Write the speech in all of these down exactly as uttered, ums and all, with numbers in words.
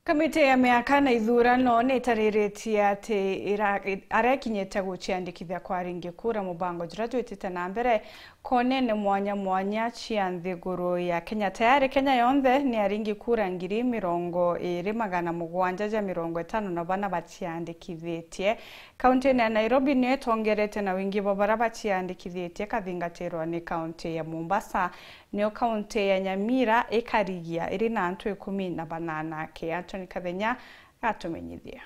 Kamiti ya miaka na ithurano ni itariritie ati ira-, aria ikinyite guciandikithia kwa aringi kura, mubango juria jwitite na mbere konene mwanya mwanya cia nthiguru ya Kenya. Tayari Kenya yonthe ni aringi kura ngiri mirongo iri magana mugwanja ja mirongo itano na bana baciandikithitie. Kaunti-ini ya Nairobi niyo itongerete na wingi bwa baria baciandikithitie, kathingatirwa ni kaunti ya Mombasa, niyo kaunti ya Nyamira ikarigia iri na antu ikumi na banana ake. Anthony Kathenya gatumenyithia.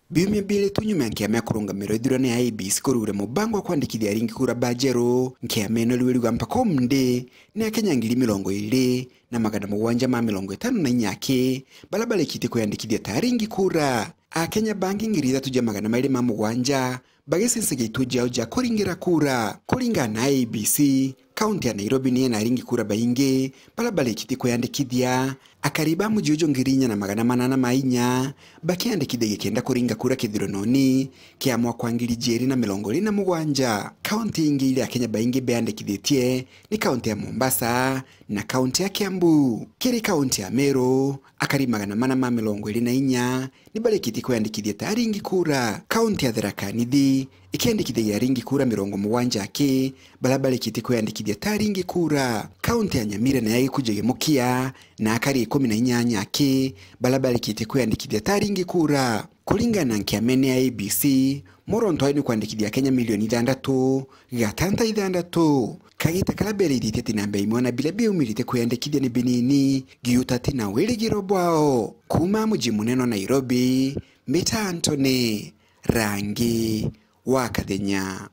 Biumia biiri tu nyuma ya nkiama ya kurungamirwa ithurano ya I E B C kurugura mubango wa kwandikithia aringi kura ba njeru, nkiama ino riu iriuga mpaka umuthi ni Akenya ngiri mirongo iri na magana mugwanja ma mirongo itano na inya aki baria barikitie kwiyandikithia ta aringi kura. Akenya bangi ngiri ithatu ja magana mairi ma mugwanja bagicencagia itu jao ja kuringira kura. Kuringana na I E B C, kaunti ya Nairobi niyo ina aringi kura baingi baria barikitie kwiyandikithia. Akari ba muji uju ngiri inya na magana manana ma inya bakiandikithagia kenda kuringa kura kithuranoni kia mwaka wa ngiri ijiri na mirongo iri na mugwanja. Kaunti ingi iria Akenya baingi beyandikithitie ni kaunti ya Mombasa na kaunti ya Kiambu. Kiri kaunti ya Meru, akari magana mana ma mirongo iri na inya ni barikitie kwiyandikithia ta aringi kura. Kaunti ya Tharaka Nithi ikiandikithagia aringi kura mirongo mugwanja aki baria barikitie kwiyandikithia ta aringi kura. Kaunti ya Nyamira nayo igikujagia mukia na akari ikumi na inyanya aki baria barikitie kwiyandikithia ta aringi kura. Kuringana na nkiamene ya I E B C, muronto wao ni kwandikithia Akenya milioni ithantatu gatanta ithantatu. Kagita karia berithitie ati namba imwe na biria biaumirite kwiyandikithia ni binini, giuta ati na wirigiro bwao. Kuuma muji munene wa Nairobi, mbita Anthony Rangi wa Kathenya.